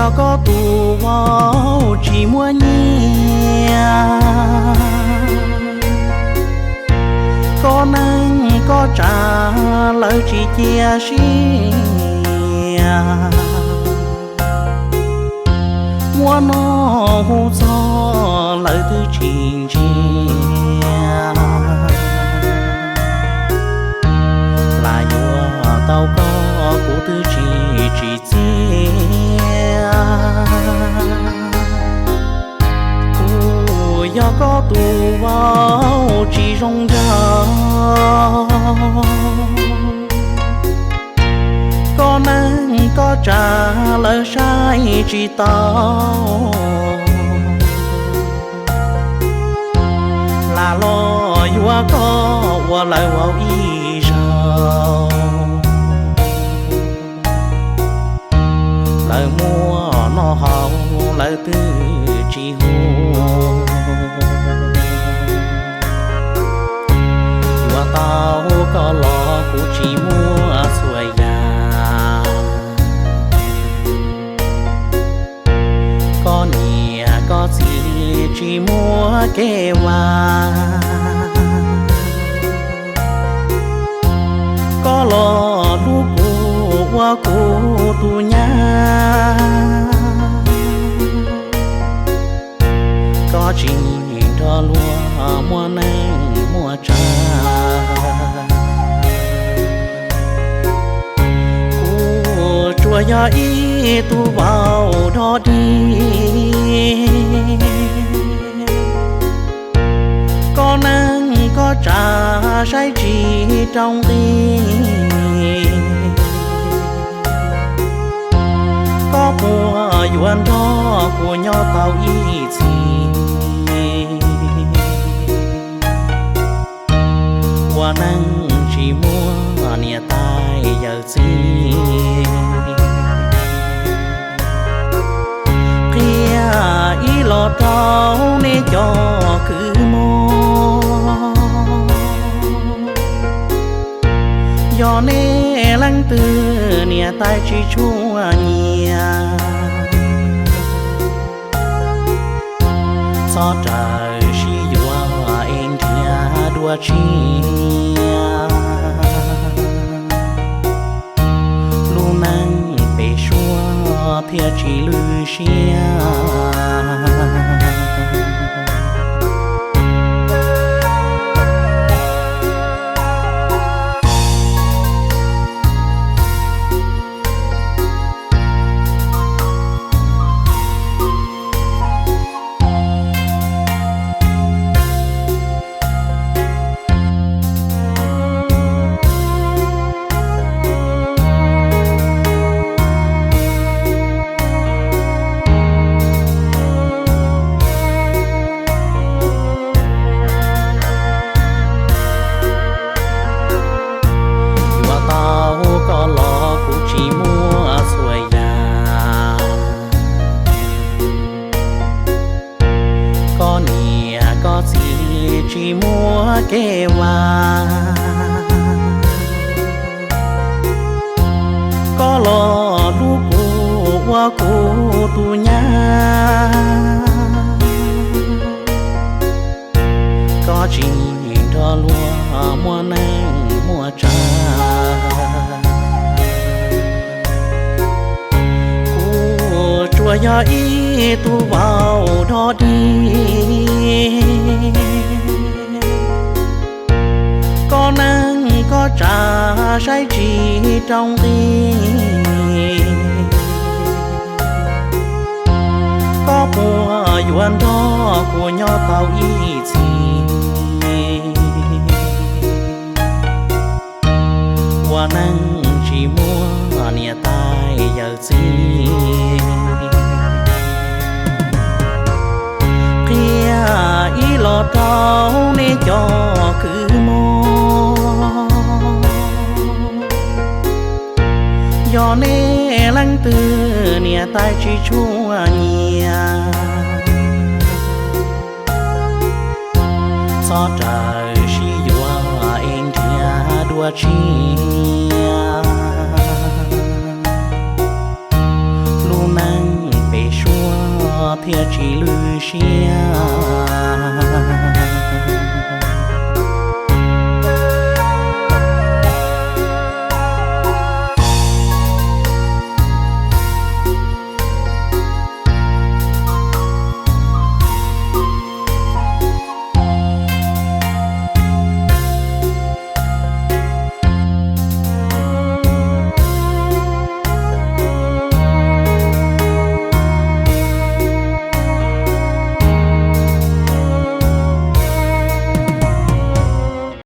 Yog koj tus vauv tsis muaj nyiaj, koj neej koj tsav lawv tsis cia siab, muab noj hu txog lawv twb tsis ntsia, lam yuav tau koj kuv twb tsis tsim txiaj. Kuv yog koj tus vauv tsis zoo nraug, koj neej koj tsav lawv saib tsis taus, lam los yuav koj ua lawv vauv ib zaug. Lawv muaj noj haus lawv twb tsis hu, yuav tau koj los kuv tsis muaj txhua yam. Koj niam koj txiv tsis muaj kev vaj, koj los hlub kuv ua kuv tus nyab. Koj tsis nrog luag muaj neej muaj tsav, kuv tsuas yog ib tug vauv dog dig. Koj neej koj tsav saib tsis rau nqi, koj puas yuav nrog kuv nyob tau ib txhis? Ua neej tsis muaj niam tais yawm txiv, qhia ib los rau nej cov kwv muam, yog nej leej twg niam tais tsis tshua nyiam, txhob raws sib yuav es nrhiav dua tshiab. Lub neej pem suab thiaj tsis lwj siab. Yuav tau koj los kuv tsis muaj txhua yam. Koj niam koj txiv tsis muaj kev vaj, koj los hlub kuv ua kuv tus nyab. Koj tsis nrog luag muaj neej muaj tsav, kuv tsuas yog ib tug vauv dog dig. Koj neej koj tsav saib tsis rau nqi, koj puas yuav nrog kuv nyob tau ib txhis? Ua neej tsis muaj niam tais yawm txiv, qhia ib los rau nej cov kwv muam, yog nej leej twg niam tais tsis tshua nyiam, txhob raws sib yuav es nrhiav dua tshiab. Lub neej thiaj tsis lwj siab.